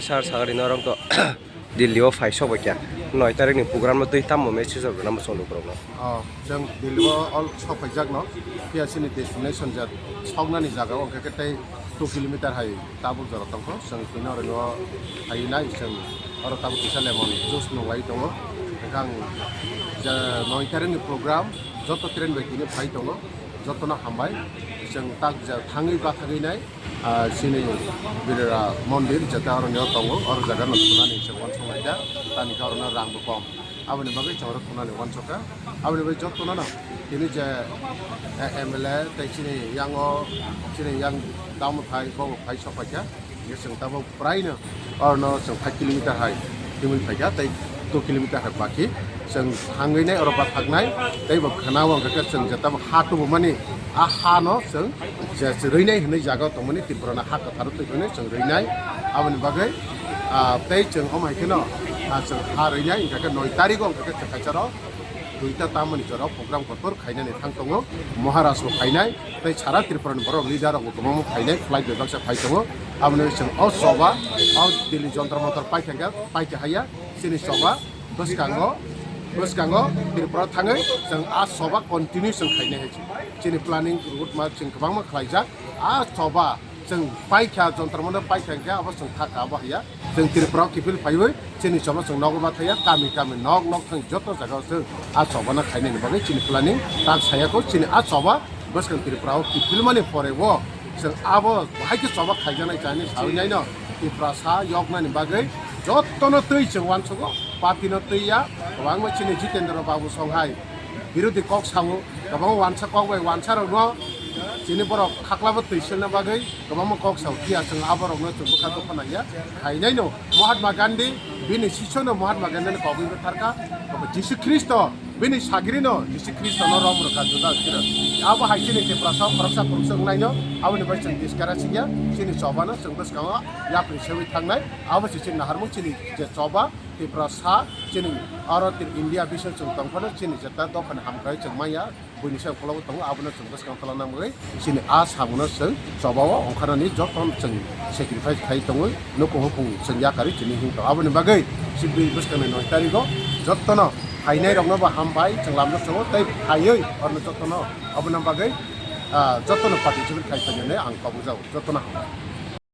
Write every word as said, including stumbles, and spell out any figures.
Sir, sagari norok to Delhi o phai sok bai kha. Noi tarik ni program no twi tamo message rwna muchung lukurok no. Oh, chwng Delhi o all sok phai jak no. Phiya chini destination ja soknani jaga o hwnkhe tei two kilometer hai tabuk jora tongkho. Chwng tini oro no phai nai chwng oro tabuk kisa lemon juice nung lai tongo. Hwnkhe ang ja noi tarik ni program joto train bai tini phai tongo. Jotono hambai. Chwng tak ja thangwi bathagwi nai. Ah, chini Birara mondir jeta oro nio tongo, oro jaga no thunani se wansuk laida, tani khe oro no rang bo kom. Aboni bagwi chwng oro thunani wansuk kha. Aboni bagwi jotono no tini je, eh, M L A tei chini yang o, chini yang dam phai, bo phai sok phai kha. Ye chwng tabuk prai no oro no chwng five kilometer hai himwi phai kha, tei two kilometer hai baki. Chwng thangwi nai oro bathaknai, tei bo khana o hwnkhe chwng jeta bo ha tubumani, a ha no chwng je rwinai hinwi jaga o tongmani Tripura no ha kwtharo twi phano chwng rwinai. Aboni bagwi, ah, tei chwng omo hai kheno, ah, chwng ha rwinai hwnkhe noi tarik o hwnkhe chwng kaisa rok duita tamoni jora program kotor khainani thang tongo. Maharaj bo khainai, tei sara Tripura ni borok leader rok bo kwbangma khainai, flight bai baksa phai tongo. Aboni chwng o choba, o Delhi Jantar Mantar pai thangkha, pai kha haya. Chini choba bwskango, bwskango Tripura thangwi chwng a choba continue chwng khainai hai se. Chini planning route map chwng kwbangma khlaijak. A choba chwng paikha, Jantar Mantar paikha hwnkhe abo chwng thakha abo haya. Chwng Tripura o kiphil phaiwi chini choba chwng nogo bathaya, kami kami nok nok thang joto jaga o chwng a choba no khainani bagwi chini planning tak saya kho. Chini a choba bwskang Tripura o kiphilmani pore o chwng abo bahai khe choba khaijaknai chani sawi naino Tiprasa yoknani bagwi jotono twi chwng uansugo, party no twi ya, kwbangma chini Jitendra Babu song hai birodhi kok sao, kwbangma uansa kok bai uansa rok no chini borok khaklabo twi selna bagwi kwbangma kok sao, phiya chwng abo rok no chwng bwkha dukha naiya, khainai no Mahatma Gandhi, bini sisyo no Mahatma Gandhi no kogwi bwtharkha, Jisu Khristo, bini sagiri no Jisu Khristo no rom rwkha Judas Iskariot. Abo hai chini Tiprasa khoroksa khoroksa wngnai no, aboni bai chwng diskara sikya, chini choba no chwng bwskango yapri sewi thangnai, abo se chini naharmung chini je choba, Tiprasa chini aro India bising chwng tongphano chini jeta dophani hamkrai chwng manya, buini se ukhologo tongo, abono chwng bwskang tola nangwi chini a samungo chwng chobao ongkharnani joto chwng sacrifice khai tongwi nukhung hukhung chwng yakarwi chini himtong. Aboni bagwi sibui bwskangni noi tarigo jotono phainairokno bo hambai chwng lamjak tongo, tei phaiwi orno jotono aboni bagwi, ah, jotono participate khai tongmani ang kabukjago, jotono hambai.